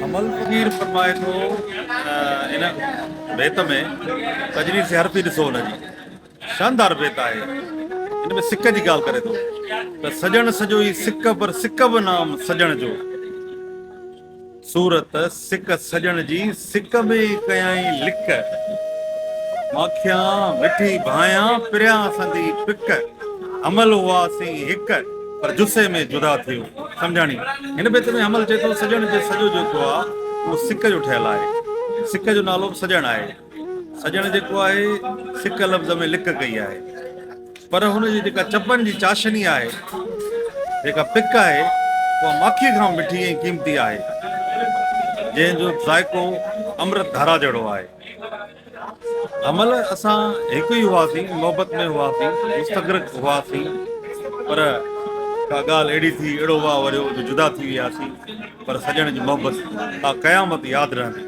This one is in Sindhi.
حمل فقير فرمائي ٿو ان بيت ۾ تجنيس حرفي ڏسو ان جي شاندار بيت آهي ان ۾ سڪ جي ڳالهه ڪري ٿو ته سڄڻ سڄو ئي سڪ پر سڪ به نام سڄڻ جو. صورت سڪ سڄڻ جي سڪ ۾ ئي ڪيائين لڪ. ماکيان مٺي ڀانيان پريان سندي پڪ. حمل هئاسين هڪ پر جثي ۾ جدا ٿيو. سمجهاڻي، هن بيت ۾ حمل چئي ٿو سڄڻ جي سڄو جيڪو آ اهو سڪ جو ٺهيل آهي. سڪ جو نالو به سڄڻ آهي. سڄڻ جيڪو آهي سڪ لفظ ۾ لڪ ڪئي آهي. پر هن جي جيڪا چپن جي چاشني آهي، جيڪا پڪ آهي، اها ماکيء کان به مٺي ۽ قيمتي آهي، جنهن جو ذائقو امرت ڌارا جهڙو آهي. حمل اسان هڪ ئي هئاسين، محبت ۾ هئاسين، مستغرق هئاسين، پر ڪا ڳالهه اهڙي ٿي، اهڙو واء وريو جو جدا ٿي وياسين، پر سڄڻ جي محبت تا قيامت ياد رهندي.